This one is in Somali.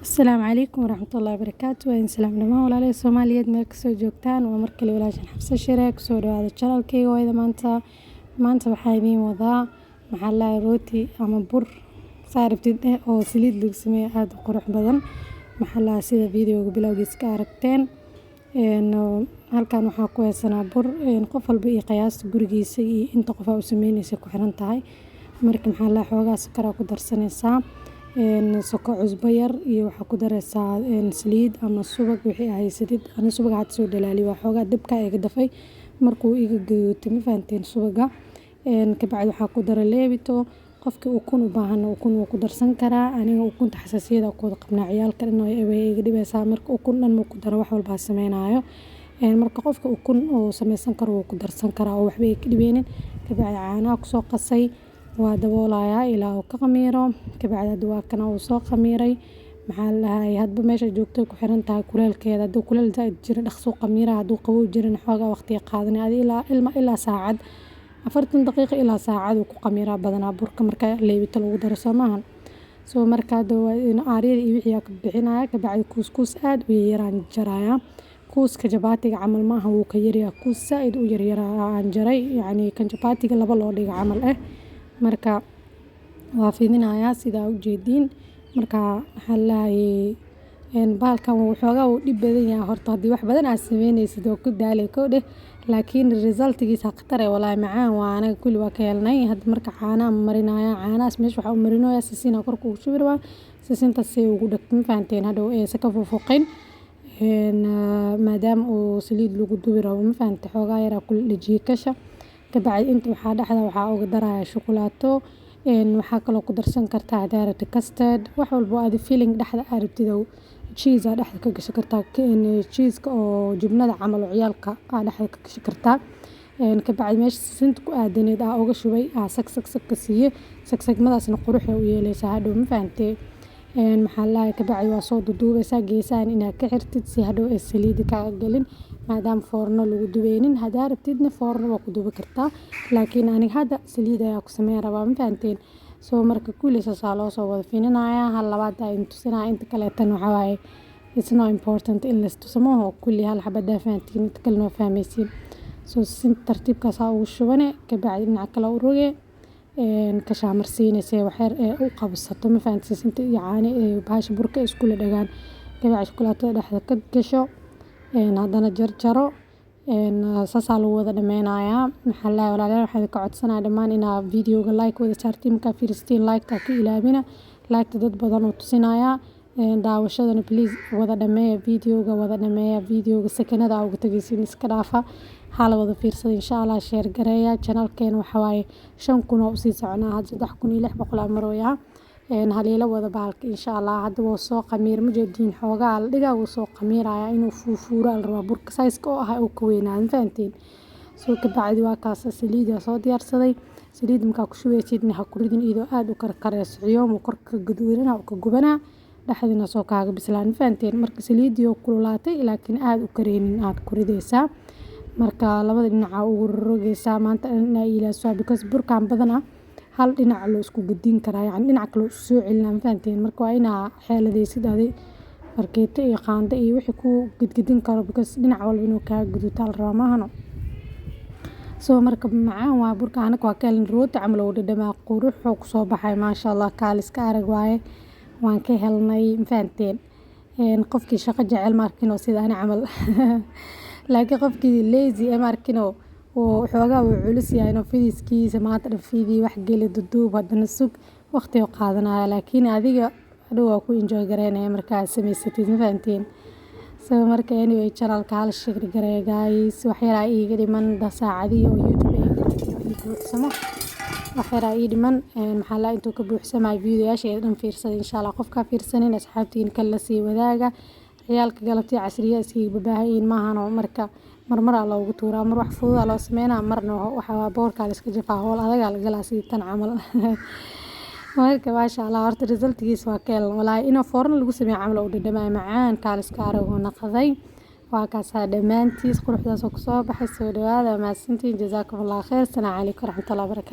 Asalaamu calaykum waraxmatullaahi wabarakaatu. Waa idin salaam dhammaan walaalaha Soomaaliyeed meel kasoo joogtaan. Waa mar kale walaashan Xafsa Shire. Kusoo dhawaada channelkayga hooyada. Maanta waxaa idiin wadaa, maxaa la, rooti ama bur saa rabtid eh oo saliid lagu sameeyo, aad u qurux badan. Maxaa la, sida videoga bilowgiisa ka aragteen, halkan waxaa ku haysanaa bur. Qof walba iyo qiyaasta gurigiisa iyo inta qof aa u sameynaysa ku xiran tahay. Marka, maxaa la, xoogaa sokor ku darsanaysaa, sokor, cusbo yar iyo waxaa ku daraysaa saliid ama subag, wixii aa haysatid. Ani subag hadda soo dhalaaliyo, waa xoogaa dabka iga dafay markuu iga gaduutay, ma fahanteen? Subaga kabacdi waxaa ku daray leebito. Qofkii ukun u baahan ukun wuu ku darsan karaa. Aniga ukunta xasaasiyada ku wada qabnaa, ciyaalka dhan way iga dhibaysaa. Marka ukun dhan ma ku daro, wax walbaa sameynaayo. Marka qofka ukun uu sameysan karo wuu ku darsan karaa oo waxba ay ka dhibeynin. Kabacdi caanaha kusoo qasay, waa daboolayaa ilaa uu ka khamiiro. Kabacdi hadda waa kana, uu soo khamiiray. Maxaa la dhahay, hadba meesha joogto ku xiran tahay kuleelkeeda. Hadduu kuleel zaaid jiro, dhaqso khamiira. Hadduu qabow jirana, xoogaa waqti qaadanaya, adi ilaa ilma ilaa saacad, 40 daqiiqo ilaa saacad uu ku khamiiraa badanaa burka marka leebito lagu daro, soo maahan? So marka hadda aaryada iyo wixii ka bixinaya. Kabacdi kuuskuus aad u yaryaraan jarayaa. Kuuska jabaatiga camal maaha, wuu ka yaryahay. Kuus zaaid u yaryaraa aan jaray, yacni kan jabaatiga laba loo dhigo camal eh. Marka waa fidinayaa sidaa u jeediin. Marka, maxaa la dhahayay, bahalkan waxoogaa wuu dhib badan yahay horta. Haddii wax badan aad sameynaysid, waa ku daalay kow dheh, laakiin resultigiisa khatar eh. Walaahi macaan waa, anaga kulli waa ka helnay. Hadda marka caanaha marinaya, caanahaas meesha waxaa u marinoyaa sisin korka ugu shubi rabaa, sisintaas si ugu dhagto, ma fahanteen? Hadhow aysan ka fuuqfuuqin, maadaama uu saliid lagu dubi rabo, ma fahante? Xoogaa yaraa kula dhejiyay kasha. Kabacdi inta waxaa dhexda waxaa uga darayaa shukulaato. Waxaa kaloo ku darsan kartaa hadaa rabtid custard, wax walbo adi filling dhexda aa rabtid oo cheese aa dhexda ka gashan kartaa, cheese-ka oo jibnada camal oo ciyaalka aa dhexda ka gashan kartaa. Kabacdi meesha sisinta ku aadaneed aa uga shubay, aa sag sag sag ka siiye. Sagsagmadaasna qurux ay u yeeleysaa hadhow, ma fahante? Maxaa la dhahay, kabacdi waa soo duuduubeysaa, geesahan inaad ka xirtid si hadhow ay saliida kaaga galin, maadaama foorno lagu dubeynin. Hadaa rabtidna foorno waa ku dubi kartaa, laakiin aniga hadda saliid ayaa ku sameyn rabaa, ma fahanteen? So marka kulli saas aa loo soo wada fininayaa. Hal labaad aa idin tusinaya, inta kaleetana waxaa waaye it's not important in la istuso maaho. Kulli hal xabad hadaa fahantiin, inta kalena waa fahmeysiin. So sisinta tartiibkaas aa ugu shubane. Kabacdi dhinaca kale u roge, kashaa marsiinaysa wax yar ee u qabsato, ma fahanteen? Sisinta iyo caano ee bahasha burka iskula dhagaan. Kabacdi shukulaatada dhexda ka gasho, haddana jarjaro. Saasaa lagu wada dhameynayaa. Maxaa la dhahay, walaalayaal, waxaan idinka codsanayaa dhammaan inaa videoga like wada saartiin. Markaa fiirsatiin, like-ta ka ilaawina. Like-ta dad badan oo tusinayaa. Daawashadana please wada dhameeya videoga, wada dhameeya videoga. Sakanada aa uga tagaysiin iska dhaafa, hala wada fiirsada insha Allah. Share gareeya channelkeena. Waxaa waaye 5000 oo usii soconaa hadda, 3600 aa marooyaa. Haliila wada bahalka insha Allah. Hadda wuu soo qamiir, ma jeediin? Xoogaa la dhigaa, wuu soo qamiirayaa. Inuu fuufuuro la rabaa burka, size-ka oo ah uu ka weynaado, ma fahanteen? So kabacdi waa kaas, saliid soo diyaarsaday. Saliid markaa ku shubeysidna, ha ku ridin iyadoo aad u karkareyso. Ciyoom uu korka ka gaduudanaa, uu ka gubanaa, dhexdiina soo kaaga bislaan, ma fahanteen? Marka saliidii oo kululaatay laakiin aad u kareynin aad ku rideysaa. Marka labada dhinac aa ugu rogeysaa maanta dhan inaa ilaaliso, because burkan badanaa hal dhinac loo isku gedin karaa, yacni dhinac kale soo celinaa, ma fahanteen? Marka waa inaa xeeladeysid adi, fargeeto iyo qaando iyo wixii ku gedgedin karo, because dhinac walba inuu kaa guduuto la rabaa, maahano? So marka macaan waa burka, anaka waa ka helnay. Rooti camal oo dhadhamaa, quruxuu kusoo baxay, maasha Allah, kaaliska arag waaye. Waan ka helnay, ma fahanteen? Qofkii shaqo jecel, ma arkin sida ani camal, laakiin qofkii lazy eh, ma arkin, oo xoogaa wuu culus yahay inuu fidiskiisa maanta dhan fidiyo, wax geli, duduub, haddana sug, waqti uu qaadanaya. Laakiin adiga hadhow waa ku enjoy gareynaya markaa samaysatid, ma fahanteen? So marka anyway, channelka hala share gareeya guys. Wax yaraa iiga dhiman saacadihii oo YouTube ii buuxsamo, wax yaraa ii dhiman. Maxaa la, intuu ka buuxsamayo videoyaasha ee dhan fiirsada insha Allah. Qofkaa fiirsanin, asxaabtiin kale la sii wadaaga. Ciyaalka galabtii casriya iskaga babaahayiin maahan. Marka marmaraa loogu tuuraa, mar wax fududaa loo sameynaa, marna waxa boorkaa la iska jafaa, howl adagaa la galaa sidii tan camal. Marka maasha Allah, horta resultkiisa waa ka helan. Walaahi inuu foorno lagu sameeyo camal oo dhadhamayo, macaan kaaliska arag oo naqday. Waa kaasaa dhammaantiis quruxdaas oo kusoo baxay. Soo dhawaada, mahadsantiin, jazaakum Allah khayr. Asalaamu calaykum waraxmatullahi wabarakaatu.